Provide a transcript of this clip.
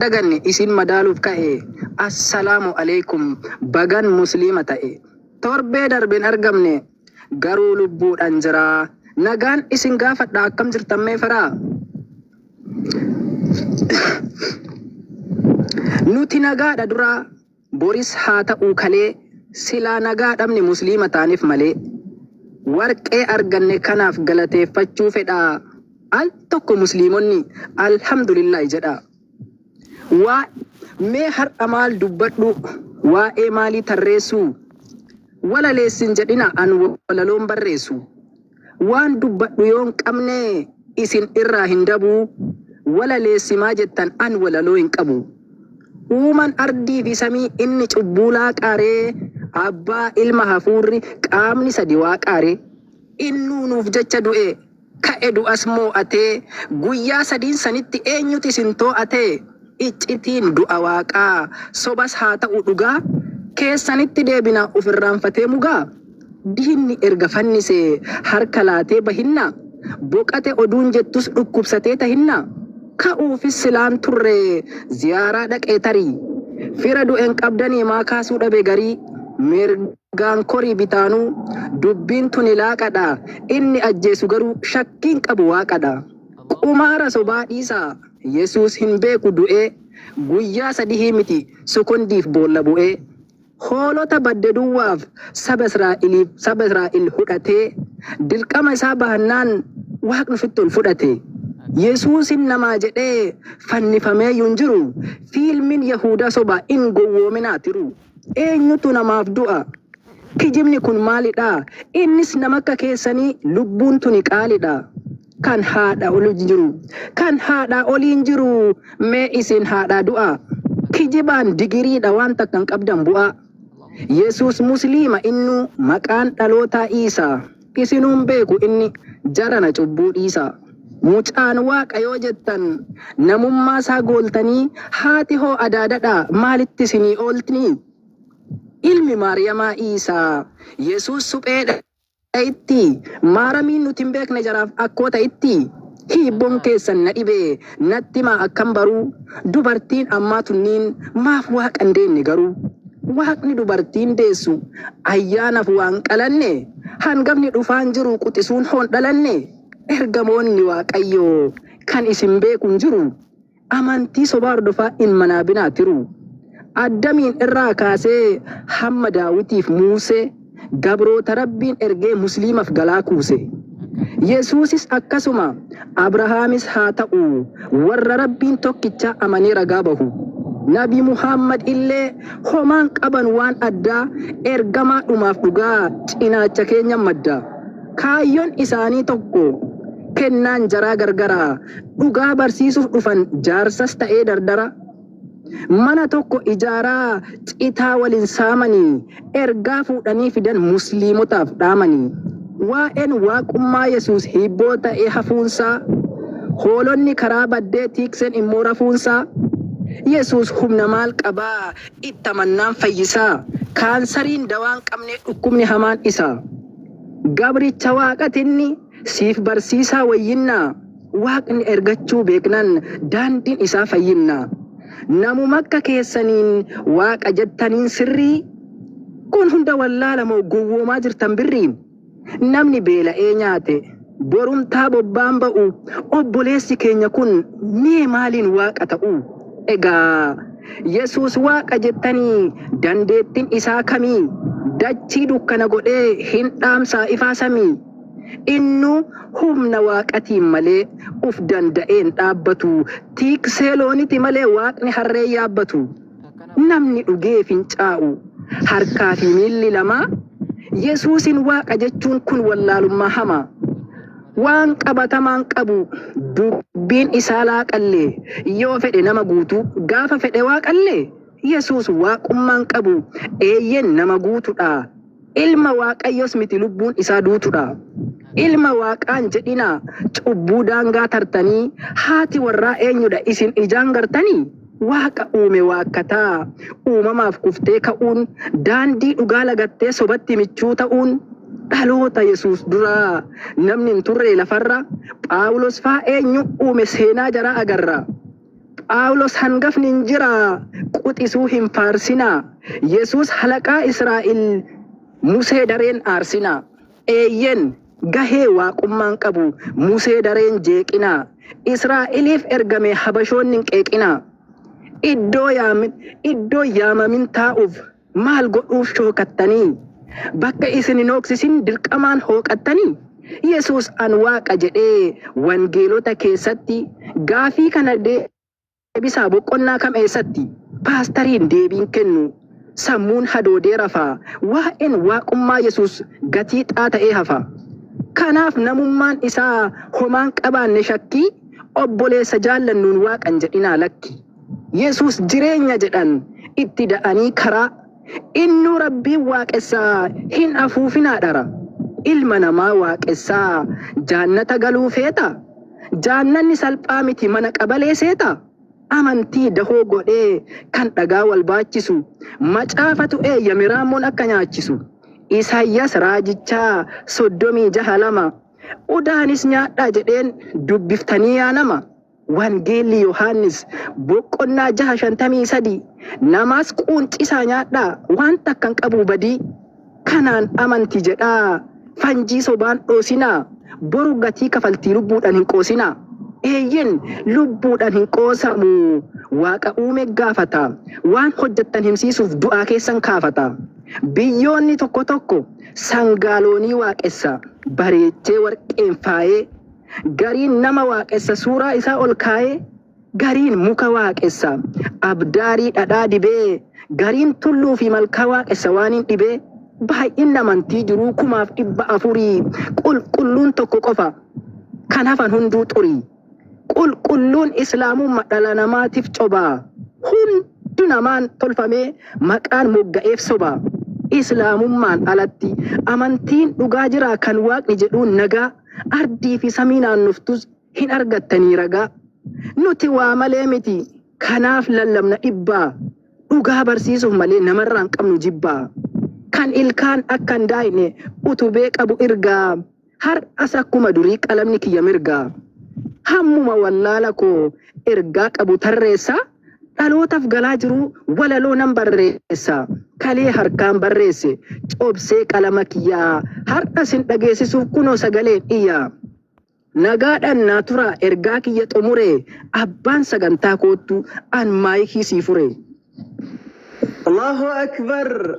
Daganne isin madaaluuf ka'e. Assalaamu Aleykum bagan musliima ta'e. Torbee darbe hin argamne garuu lubbuudhan jira. Nagaan isin gaafadha akkam jirtan mee firaa? Nuti nagaadha duraa boris haa ta'uu kalee silaa nagaa dhabne musliima taanef malee. Warqee arganne kanaaf galateeffachuu fedha. Al tokko musliimonni Alhamdulillahi jedhaa. Waa Mee har'a maal dubbadhu Waa'ee maalii tarreessuu Walaleessi hin jedhina an walaloon barreessu Waan dubbadhu yoon qabne isin irraa hin dabu Walaleessi maa jettan an walaloo hin qabu Uuman ardii fi samii inni cubbuu laaqaaree Abbaa ilma hafuurri qaamni sadi waaqaaree Innuu nuuf jecha du'e Ka'e du'as moo'atee Guyyaa sadiin sanitti eenyutu isin too'ate? Iccitiin du'a Waaqaa sobas haa ta'u dhugaa Keessanitti deebina uf irraanfatee mugaa? Diinni erga fannisee harka laatee bahinna? Boqate oduun jettus dhukkubsatee tahinna? Ka'uufis silaan turre ziyaaraa dhaqee tarii Fira du'en qabdanii maa kaasuu dhabe garii Mirgaan korii bitaanuu dubbiin tuni laaqadha Inni ajjeesu garuu shakkiin qabu waaqadha Qumaara sobaa dhiisaa Yesuus hin beeku du'ee Guyyaa sadihii miti sokondiif boolla bu'ee Hoolota badde duwwaaf saba Israa'eliif saba Israa'el hudhatee dirqama isaa bahannaan Waaqni ofitti ol fudhate. Yesuusin namaa jedhee fannifameeyyu hin jiru. Fiilmin Yahuudaa soba in gowwoominaa tiru. Eenyutu namaaf du'a? Kijibni kun maalidha? Innis nama akka keessanii lubbuun tuni qaalidha. Kan haadha ol jiru kan haadhaa oliin jiru mee isin haadhaa du'aa kijibaan digiriidha waan takka hin qabdan bu'aa Yesuus musliima innuu maqaan dhalootaa Iisaa isinuun beeku inni jarana cubbuu dhiisaa Mucaan waaqa yoo jettan namummaa isaa gooltanii haati hoo adaadadha maalitti isinii ooltnii Ilmi Maariyamaa Iisaa Yesuus suphee Itti maaramiin nuti hin beekne jaraaf akkoota itti Hiibboon keessan na dhibe natti himaa akkan baruu Dubartiin ammaa tunniin maaf waaqa hin deenne garuu Waaqni dubartiin deessu ayyaanaf waan qalanne Hangafni dhufaan jiru quxisuun hoon dhalanne Ergamoonni waaqayyoo kan isin beeku hin jiru Amantii sobaa hordofaa in manaabinaa tiruu. Addamiin irraa kaasee hamma Daawitiif Muusee gabroota Rabbiin ergee musliimaf galaa kuuse. Yesuusis akkasuma Abrahaamis haa ta'u warra Rabbiin tokkichaa amanee ragaa bahu. Nabi Muhammad illee homaan qaban waan addaa ergamaa dhumaaf dhugaa cinaacha keenyan madda. Kaayyon isaanii tokko kennaan jaraa gargara Dhugaa barsiisuuf dhufan jaarsas ta'ee dardara. Mana tokko ijaaraa citaa wal hin saamanii ergaa fuudhanii fidan musliimotaaf dhaamanii. Waa'een waaqummaa Yesuus hiibboo ta'ee hafuunsaa, hoolonni karaa baddee tiikseen immoo rafuunsaa, Yesuus humna maal qabaa itti amannaan fayyisaa, kaansariin dawaa hin qabnee dhukkubni hamaan isa. Gabricha waaqatinni Siif barsiisaa wayyinnaa Waaqni ergachuu beeknan daandiin isaa fayyinna. Namuma akka keessaniin Waaqa jettaniin sirrii? Kun hunda wallaala moo gowwoomaa jirtan birriin? Namni beela'ee nyaate borumtaa bobbaan ba'u obboleessi keenya kun mee maaliin Waaqa ta'u? Egaa Yesuus Waaqa jettanii dandeettin isaa kamii? Dachii dukkana godhee hin dhaamsaa ifaa samii? Innuu humna Waaqatiin malee uf danda'ee hin dhaabbatu, tiiksee looniti malee Waaqni harree hin yaabbatu. Namni dhugee fincaa'u harkaa fi miilli lamaa, Yesuusin Waaqa jechuun kun wallaalummaa hamaa. Waan qabatamaan qabu dubbiin isaa laaqallee, yoo fedhe nama guutuu gaafa fedhe Waaqallee. Yesuus Waaqummaan qabu eeyyeen nama guutudha. Ilma Waaqayyoos miti lubbuun isaa duutudha. Ilma Waaqaan jedhinaa cubbuu daangaa tartanii haati warraa eenyudha isin ijaan gartanii? Waaqa uume waakkataa uumamaaf kuftee ka'uun daandii dhugaa lagattee sobatti michuu ta'uun dhaloota Yesuus dura namni hin turree lafarra Phaawulos faa eenyu uume seenaa jaraa agarra. Phaawulos hangafni hin jira quxisuu hin faarsinaa. Yesuus halaqaa Israa'el Musee dareen aarsinaa. Eeyyen gahee waaqummaan qabu Musee dareen jeeqinaa. Israa'eliif ergame habashoonni hin qeeqinaa. Iddoo yaamamin taa'uuf maal godhuuf shookattanii? Bakka isin hin hooksisin dirqamaan hooqattanii? Yesuus an waaqa jedhee wangeelota keessatti gaafii kana deebisaa boqonnaa kam eessatti? Paastariin deebiin kennu sammuun hadoodee rafaa waa'een waaqummaa Yesuus gatii xaa ta'ee hafa. Kanaaf namummaan isaa homaan qabaanne shakkii obboleessa jaallannuun waaqan jedhinaa lakki. Yesuus jireenya jedhan itti da'anii karaa innuu rabbiin waaqessaa hin afuufinaa dhara. Ilma namaa waaqessaa jaannata galuu feeta? Jaannanni salphaa miti mana qabalee seeta? Amantii dahoo godhee kan dhagaa wal baachisu macaafatu eeyyame raammoon akka nyaachisu. Isaayyaas raajichaa 36:2 udaanis nyaadhaa jedheen dubbiftanii yaa nama. Wangeelli Yohaannis boqonnaa 6:53 namaas quuncisaa nyaadhaa waan takkan qabu badii. Kanaan amanti jedhaa fanjii sobaan dhoosinaa boru gatii kafaltii lubbuudhaan hin qoosinaa. Eeyyen lubbuudhaan hin qoosamu waaqa uume gaafata waan hojjettan himsiisuuf du'aa keessan kaafata. Biyyoonni tokko tokko sangaaloonii waaqessa bareechee warqeen faayee gariin nama waaqessa suuraa isaa ol kaayee gariin muka waaqessa abdaarii dhadhaa dibee gariin tulluu fi malkaa waaqessa waan hin dhibee baay'inni amantii jiruu 4,400 qulqulluun tokko qofa kan hafan hunduu xurii. Qulqulluun islaamummaa dhala namaatiif cobaa hundi namaan tolfamee maqaan mogga'eef sobaa. Islaamummaan alatti amantiin dhugaa jira kan waaqni jedhuun nagaa ardii fi samii naannoftus hin argattanii ragaa. Nuti waa malee miti kanaaf lallabna dhibbaa dhugaa barsiisuuf malee namarraan qabnu jibbaa. Kan ilkaan akka hin daayne utubee qabu ergaa har'as akkuma durii qalamni kiyya mirgaa. Hammuma wallaala koo ergaa qabu tarreessaa dhalootaaf galaa jiru walaloo nan barreessa. Kalee harkaan barreesse cobsee qalama kiyyaa har'as hin dhageessisuuf kunoo sagaleen iyyaa. Nagaadhaan naa tura ergaa kiyya xumure abbaan sagantaa koottu an maayikii sii fure. Allahu Akbar.